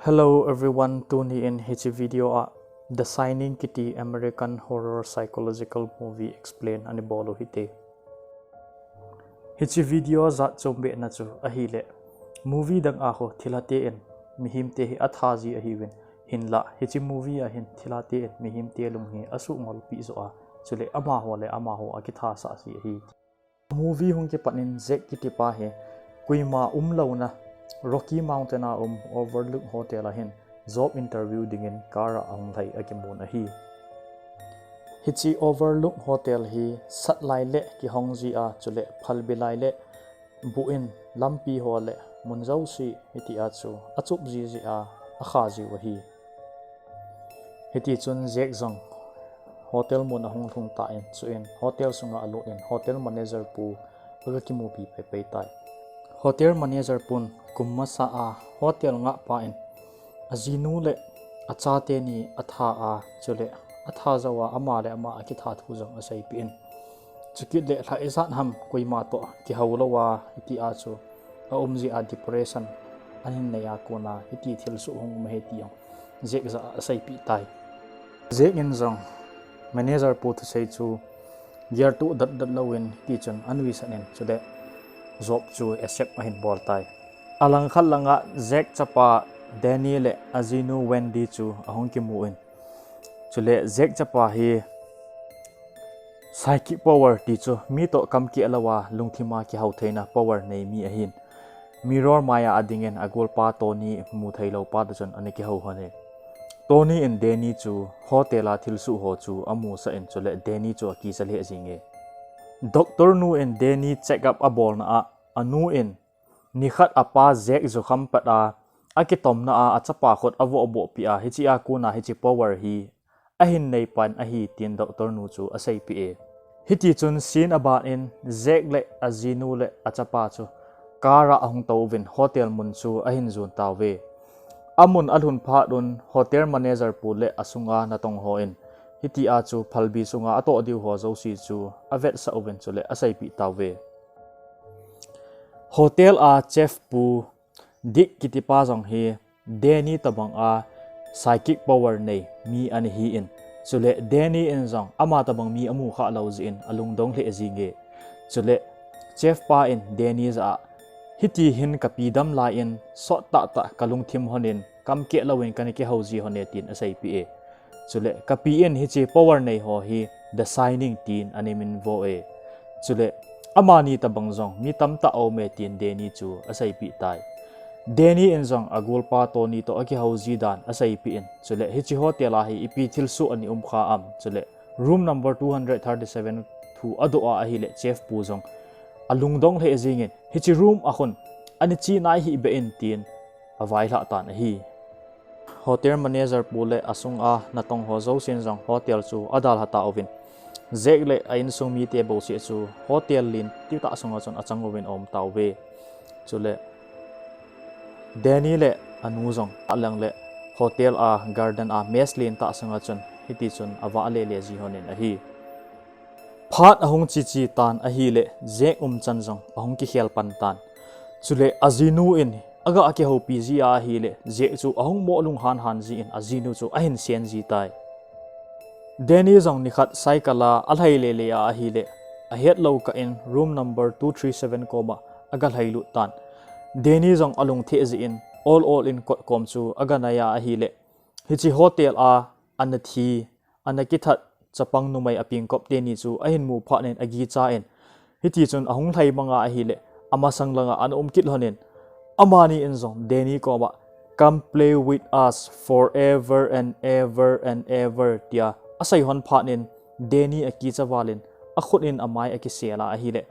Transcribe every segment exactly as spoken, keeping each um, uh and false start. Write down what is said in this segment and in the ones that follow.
Hello everyone, tuni in hiche video a The Shining kiti American horror psychological movie explain ani bol u hite. Hiche video jat chom behna chu ahile, movie dang a ho thilha te in mihem te hi atha ji ahiuvin, hinlah hiche movie a hin thilha te in mihem te lung hi asuh ngolpi jo a, chule amaho le amaho akitha sah ji ahi. Movie hung kipat in Jack kiti pa hi koima umlouna Rocky Mountain a um Overlook Hotel a hin job interview dingin car a ahung lhai akimun ahi. Hiche Overlook Hotel hi sat lai le kihong ji a, chule phalbi lai le buh in lampi ho le mun jouse hitia chu achup ji ji a, akha jiu ahi. Hitichun Jack jong hotel mun ahung lhung tan, chuin hotel sunga alut in hotel manager pu aga kimupi pei pei tai. Hotel manager pun kum masa a hotel ngahpa in ajinu le achate ni atha a, chule atha jou a ama le ama akitha thu jong aseipeh in, chukit le lha ijat ham koima toh kihou lou a, hitia chu aum ji a depression ahin nei a kona hiti thilsoh hung um ahi ti jong Jack jah a aseipeh tai. Jack in jong manager pu thusei chu geltoh dat dat louvin hitichun anuisan in, chule job chu accept ahin bol tai. Alangkhat langa Jack chapa Danny le ajinu Wendy chu ahung kimu in, chule Jack chapa hi psychic power ti chu mi toh kam keh lou a lungthim a kihou theina power nei mi ahin, mirror mai a adingin agolpa Tony mu thei lou pa toh chun ana kihou lhon e. Tony in Danny chu hotel a thilsoh ho chu amusah in, chule Danny chu akicha lheh jenge. Doctor nu in Danny check up abolna a, anu in nikhat apa Jack jukham pat a, akitomna a achapa khut avoh boh peh a, hichea kona hiche power hi ahin nei pan ahi tin doctor nu chu aseipeh e. Hitichun scene aban in Jack le ajinu le achapa chu car a ahung touvin hotel mun chu ahin jon tauve. Amun alhun phat un hotel manager pu le asunga natong ho in hitia chu phalbi sunga atoh diu ho jouse chu avetsah uvin chule aseipeh tauve. Hotel a chef pu Dick kiti pa jong hi Danny tobang a psychic power nei mi ana hi in, chule Danny in jong ama tobang mi amu kha lou jeh in alungdong lheh jenge. Chule chef pa in Danny jah a, hiti hin kapi dam lai in sot tah tah kalungthim lhon in kam keh louvin kana kihou ji lhon e tin aseipeh e. Chule kapi in hiche power nei ho hi The Shining tin ana min vo e. Chule amani tobang jong mi tamtah aum e tin Danny chu aseipeh tai. Danny in jong agolpa Tony toh akihou ji dan aseipeh in, chule hiche hotel a hi ipi thilsoh ana um kha am, chule room number two hundred thirty-seven thu adoh a ahile chef pu jong alungdong lheh jengin, hiche room a khun ana che nai hih beh in tin availhah tan ahi. Hotel manager pu le asunga natong ho jousen jong hotel chu adalha tauvin, Jack le a insung mite bouseh chu hotel len titah sunga chun achang uvin aum tauve. Chule Danny le anu jong alang le hotel a garden a mess len tah sunga chun hitichun avah lele ji lhon in ahi. Phat ahung che che tan ahile Jack umchan jong ahung kikhel pan tan. Chule ajinu in aga kihoupi ji a ahile Jack chu ahung mo lunghan han jin ajinu chu ahin sen ji tai. Danny jong nikhat cycle a alhai lele a ahile ahet lou kah in room number two three seven koma aga lhailut tan. Danny jong alungthim jin ol ol in kot kom chu aga nai a ahile hiche hotel a ana thi, ana kithat chapang numei apengkop teni chu ahin mu phat in agicha in, hitichun ahung lhai mang a ahile, amasang langa ana um kit lhon in, amani in jong Danny koma, "Come play with us forever and ever and ever," tia asei lhon phat in, Danny akicha val in, akhut in amai akisel a ahile,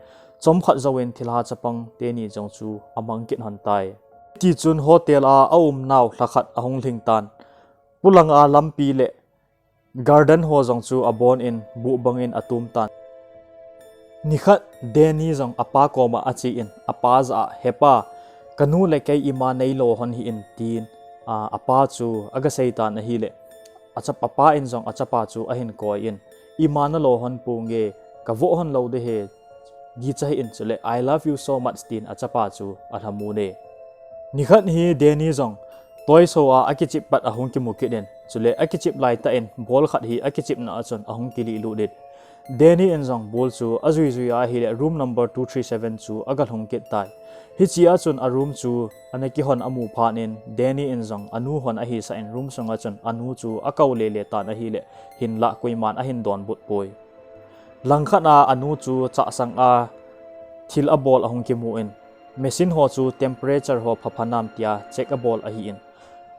chomkhat jouvin thilha chapang teni jong chu amang kit lhon tai. Hitichun hotel a aum nau lhakhat ahung lhing tan. Polanga lampi le garden ho jong chu abon in buh bang in atum tan. Nikhat Danny jong apa koma ache in, apa jah a, "Hepa, kanu le kei ima neilo lhon hih in," tin, a, apa chu aga sei tan ahile, achapa, apa in jong achapa chu ahin koi in, "Ima nalo lhon ponge, kavoh lhon lou ding ahi, gicha hih in chule, I love you so much," tin achapa chu alhamon e. Nikhat hi Danny jong Toiso a akichep pat ahung kimu kit in, chule akichep laitah in ball khat hi akichepna a chun ahung kilih lut in, Danny in jong ball chu ajui jui a ahile room number two three seven chu aga lhung kit tai. Hiche a chun a room chu ana kihon amu phat in, Danny in jong anu hon ahisah in room sunga chun anu chu akou lele tan ahile, hinlah koiman ahin donbut poi. Langkhat a anu chu chahsang a thil abol ahung kimu in, machine ho chu temperature ho phapha nam tia check abol ahin,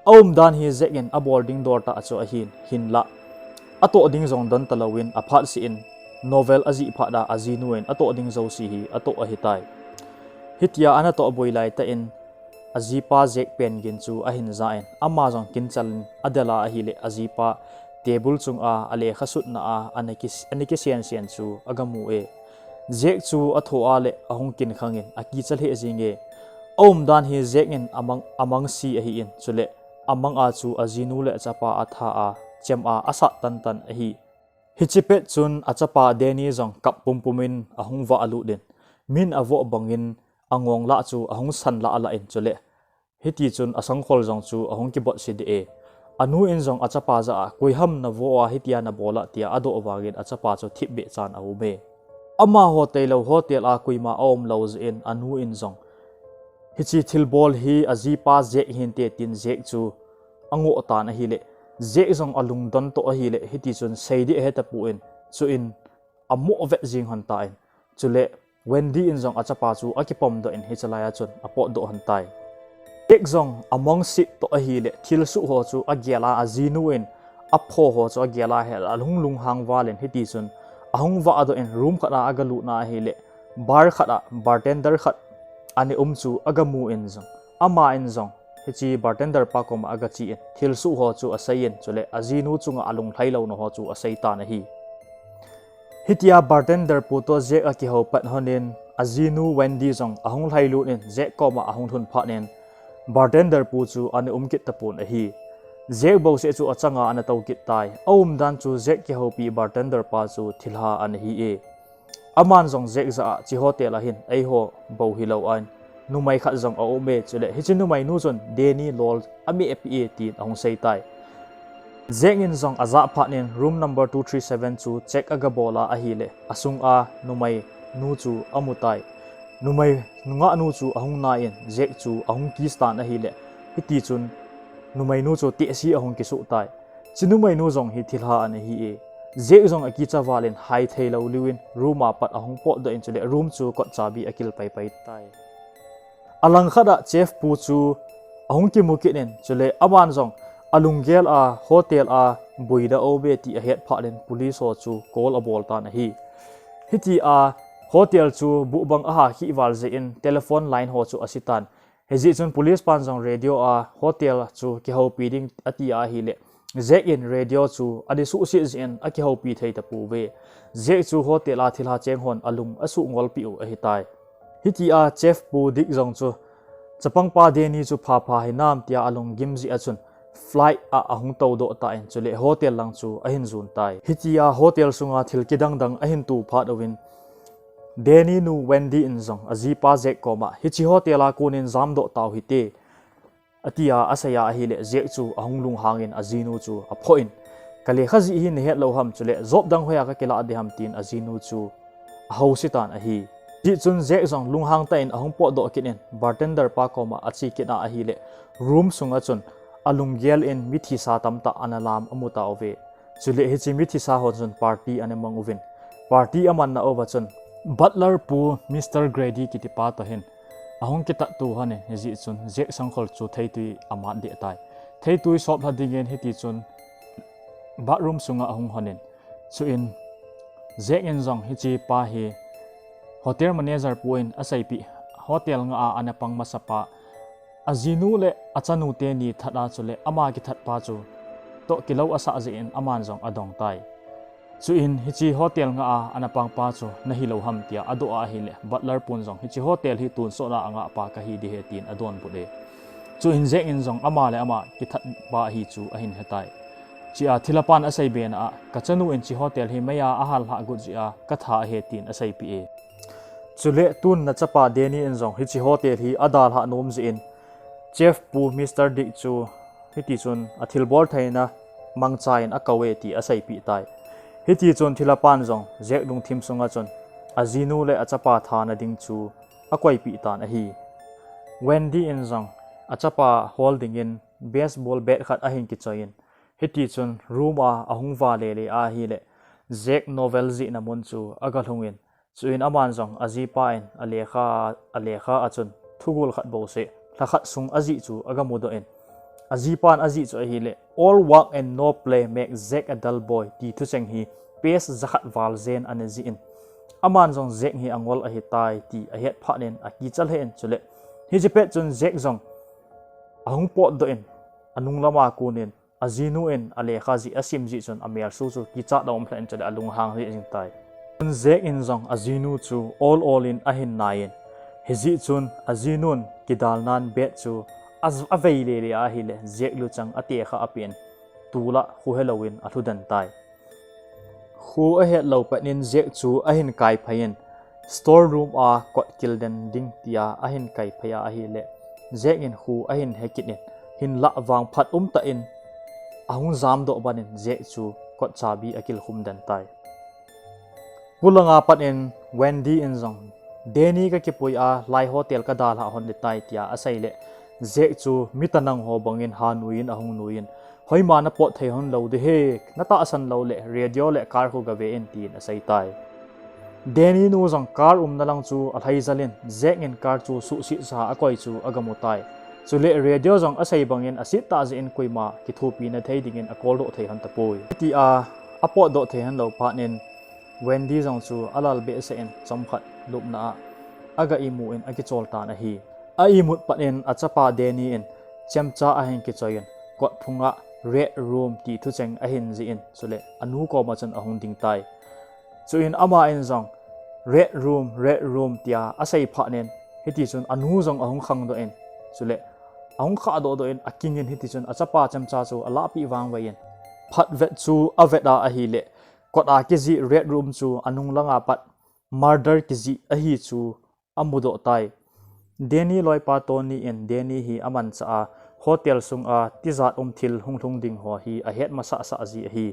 aumdan hi Jack in abol ding dol tah chu ahin, hinlah atoh ding jong don talou in aphat seh in, novel ajih phat a ajinu in atoh ding jouse hi atoh ahitai. Hitia ana toh boi laitah in, ajipa Jack pen gin chu ahin ja in, ama jong kinchal in adel a ahile, ajipa table chunga alekha sutna a ana ki, ana kisen sen chu aga mu e. Jack chu atho a le ahung kinkhang in akicha lheh jing e. Aumdan hi Jack in amang, amangse ahin, chule amang a chu ajinu le achapa atha a chem a asat tan tan ahi. Hiche pet chun achapa Danny jong kap pumpum in ahung vah lut in, min avoh bang in angong lah chu ahung san lah lah in, chule hiti chun asangkhol jong chu ahung kibotse deh e. Anu in jong achapa jah a, koi ham navoh a hitia nabol a tia adoh vang in achapa chu thipbeh chan aum e. Amaho tailou hotel a koima aum lou jeh in anu in jong hiche thilbol hi ajipa Jack hinte tin Jack chu angoh tan ahile, Jack jong alungdon toh ahile, hiti chun sei ding ahe tapon, chuin amoh vet jing hon tan, chule Wendy in jong achapa chu akipom doh in hiche lai a chun apotdoh hon tai. Jack jong amangse toh ahile, thilsoh ho chu agel a, ajinu in apho ho chu agel a ahile, alung lunghang val in hiti chun ahung vahdoh in room khat a aga lut na ahile, bar khat a bartender khat ana um chu aga mu in jong, ama in jong hiche bartender pa koma aga che in, thilsoh ho chu asei in, chule ajinu chunga alunglhai louna ho chu asei tan ahi. Hitia bartender pu toh Jack akihou pat hon in, ajinu Wendy jong ahung lhai lut in Jack koma ahung lhun phat in, bartender pu chu ana um kit tapon ahi. Jack bouseh chu achanga ana tou kit tai. Aumdan chu Jack kihoupi bartender pa chu thilha ana hi e. Aman jong Jack jah a, hiche hotel a hin eiho bou hilou in numei khat jong aum e, chule hiche numeinu chun Danny lol ameh api e tin ahung sei tai. Jack in jong ajah phat in room number two three seven chu check aga bol a ahile, asunga numeinu chu amu tai. Numei nungahnu chu ahung na in Jack chu ahung kiss tan ahile, hiti chun numeinu chu tehse ahung kisuh tai. Hiche numeinu jong hi thilha ana hi e. Jack jong akicha val in hai thei lou liu in room a pat ahung potdoh in, chule room chu kot chabi akil paipai tai. Alangkhat a chef pu chu ahung kimu kit in, chule aman jong alunggel a hotel a boina aum e ti ahet phat in police ho chu call abol tan ahi. Hitia hotel chu buhbang aha khih val jeh in telephone line ho chu ase tan. Hijeh chun police pan jong radio a hotel chu kihoupi ding ati a ahile, Jack in radio chu ana suhset jeh in akihoupi thei tapouve. Jack chu hotel a thilha cheng hon alung asuh ngolpeh u ahitai. Hitia chef pu Dick jong chu chapangpa Danny chu phapha hinam tia alunggim jeh a chun flight a ahung toudoh tan, chule hotel lang chu ahin jon tai. Hitia hotel sunga thil kidang dang ahin to phat uvin, Danny nu Wendy in jong ajipa Jack koma, hiche hotel a konin jamdoh tau hite, atia asei a ahile, Jack chu ahung lunghang in ajinu chu aphoh in, ka lekha jih hi nahet lou ham, chule job dang hoiya kakilah ding ham tin ajinu chu ahouse tan ahi. Hijeh chun Jack jong lunghang tah in ahung potdoh kit in bartender pa koma ache kit a ahile, room sunga chun alunggel in mithisa tamtah ana lam amu tauve. Chule hiche mithisa hon chun party ana mang uvin, party amanna uva chun butler pu Mister Grady kitipa toh hin ahung kitatto hon in, hijeh chun Jack sangkhol chu theitwi amat deh tai. Theitwi sop lha dingin hiti chun bathroom sunga ahung hon in, chuin Jack in jong hichepa hi hotel manager pu in aseipeh, hotel nga a ana pang masapa, ajinu le achanu teni that a, chule ama kithat pa chu toh kilou asah jeh in aman jong adong tai. Chuin hiche hotel nga a ana pangpa chu nahilou ham tia adoh a ahile, butler pun jong hiche hotel hi tonsot a angah pa kahi ding ahi tin adonbut e. Chuin Jack in jong ama le ama kithat pa ahi chu ahin hetai. Chea thilha pan aseibe na a, kachanu in hiche hotel hi meiya ahal lhah got jeh a katha ahi tin aseipeh e. Chule tun nachapa Danny in jong hiche hotel hi adalhah nom jeh in, Chef pu Mister Dick chu hiti chun athilbol theina mangcha in akou e ti aseipeh tai. Hiti chun thilhapan jong Jack lungthim sunga chun ajinu le achapa thana ding chu akoipeh tan ahi. Wendy in jong achapa hol dingin baseball bat khat ahin kichoi in, hiti chun room a ahung vale le ahile, Jack novel jihna mun chu agalhung in, chuin aman jong ajipa in alekha, alekha a chun thugul khat bouseh, lha khat sung ajih chu agamudoh in, ajipan ajih chu ahile, "All work and no play make Jack a dull boy," ti thucheng hi page jakhat val jen ana jih in, aman jong Jack hi angol ahitai ti ahet phat in akicha lheh in chule, hiche pet chun Jack jong ahung potdoh in, anung lama kun in, ajinu in alekha jih asim jeh chun amelsu chu kichat a um lheh in chule alunghang jing tai. Jack in jong ajinu chu ol ol in ahin nai in, hijeh chun ajinun kidalnan bat chu a, avei le le ahile, Jack luchang atekha apeh in, tula kho helou in alhu den tai. Kho ahet lou pet in Jack chu ahin kai phei in, store room a kot kil den ding tia ahin kai phei a ahile, Jack in kho ahin hekit in, hinlah vangphat umtah in ahung jamdoh ban in Jack chu kot chabi akilkhum den tai. Pulanga pat in Wendy in jong, "Danny kakipui a, lai hotel kadalhah hon ding tai," tia asei le, Jack chu mi tanang ho bangin ha nui in ahung nui in, "Hoima napot thei hon lou ding ahi, natahsan lou le radio le car khu gave in," tin asei tai. Danny nu jong car umna lang chu alhai jal in, Jack in car chu suhset sa a akoi chu agamu tai. Chule radio jong asei bangin aset tah jeh in koima kithopina thei dingin akoldoh thei hon tapoi. Tia apotdoh thei hon lou phat in, Wendy jong chu alal behseh in chomkhat lupna a aga imu in akichol tan ahi. A imut pat in achapa Danny in chemcha ahin kichoi in, kot phunga red room ti thucheng ahin jih in, chule anu koma chun ahung ding tai. Chuin ama in jong, "Red room, red room," tia asei phat in, hiti chun anu jong ahung khangdoh in, chule ahung khahdoh doh in, akingin hiti chun achapa chemcha chu alahpeh vangvei in, phatvet chu avet a ahile, kot a kijih red room chu anung langa pat murder kijih ahi chu amudoh tai. Danny loipa Tony in Danny hi amanchah a, hotel sunga tijat um thil hunglhung ding ho hi ahet masah sah ji ahi.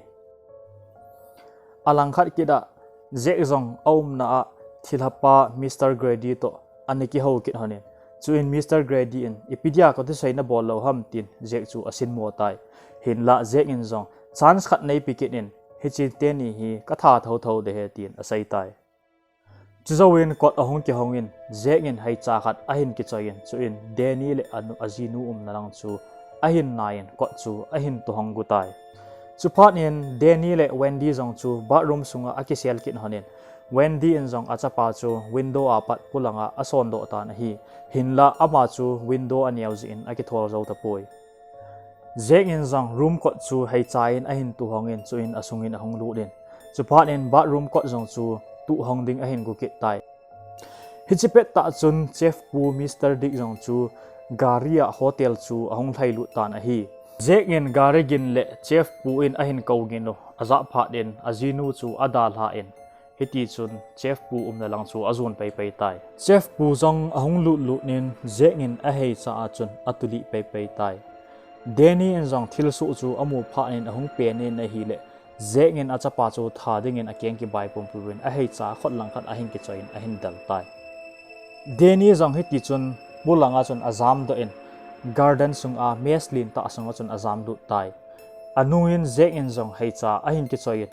Alangkhat kit a, Jack jong aumna a thilhapa Mister Grady toh ana kihou kit hon in, chuin Mister Grady in, "Ipi dia kathusei nabol lou ham?" tin Jack chu asinmo tai. Hinlah Jack in jong, "Chance khat neipe kit in, hiche teni hi katha thotho ding ahi," tin asei tai. Chujouvin kot ahung kihong in, Jack in heicha khat ahin kichoi in, chuin Danny le anu, ajinu umna lang chu ahin nai in, kot chu ahin tohong gu tai. Chuphat in Danny le Wendy jong chu bathroom sunga akisel kit hon in, Wendy in jong achapa chu window a pat polanga asondoh tan ahi. Hinlah ama chu window aneo jeh in akithol jou tapoi. Jack in jong room kot chu heicha in ahin tohong in, chuin asungin ahung lut in, chuphat in bathroom kot jong chu tohong ding ahin go kit tai. Hiche pettah chun chef pu Mister Dick jong chu gari a hotel chu ahung lhailut tan ahi. Jack in gari gin le chef pu in ahin kou gin u ajah phat in ajinu chu adalha in, hiti chun chef pu umna lang chu ajon peipei tai. Chef pu jong ahung lutlut in Jack in aheicha a chun atulih peipei tai. Danny in jong thilsoh chu amu phat in ahung pen in ahile, Jack in achapa chu tha dingin akeng kibai pumpui in aheicha khut langkhat ahin kichoi in ahin del tai. Danny jong hiti chun polanga chun ajamdoh in garden sunga mess lentah sunga chun ajamlut tai. Anungin Jack in jong heicha ahin kichoi in,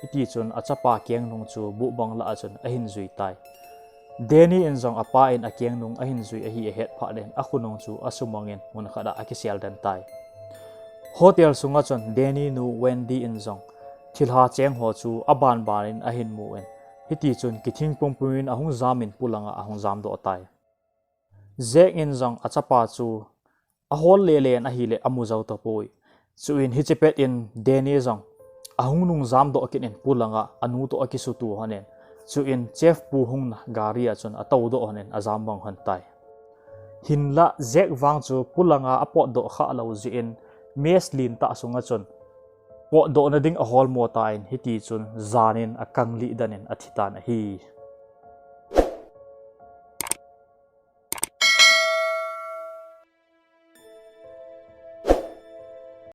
hiti chun achapa kengnung chu buhbang lah a chun ahin jui tai. Danny in jong apa in akengnung ahin jui ahi ahet phat in akhonung chu asumang in munkhat a akisel den tai. Hotel sunga chun Danny nu Wendy in jong thilha cheng ho chu abanban in ahin mu in, hiti chun kithing pumpui in ahung jam in polanga ahung jamdoh tai. Jack in jong achapa chu ahol lele in ahile amu jou tapoi. Chuin hiche pet in Danny jong ahung nung jamdoh kit in polanga anu toh akisutu hon in, chuin chef pu hungna gari a chun atoudoh hon in ajam bang hon tai. Hinlah Jack vang chu polanga apotdoh khah lou jeh in mess lentah sunga chun potdohna ding aholmo tan, hiti chun jan in akanglih den in athi tan ahi.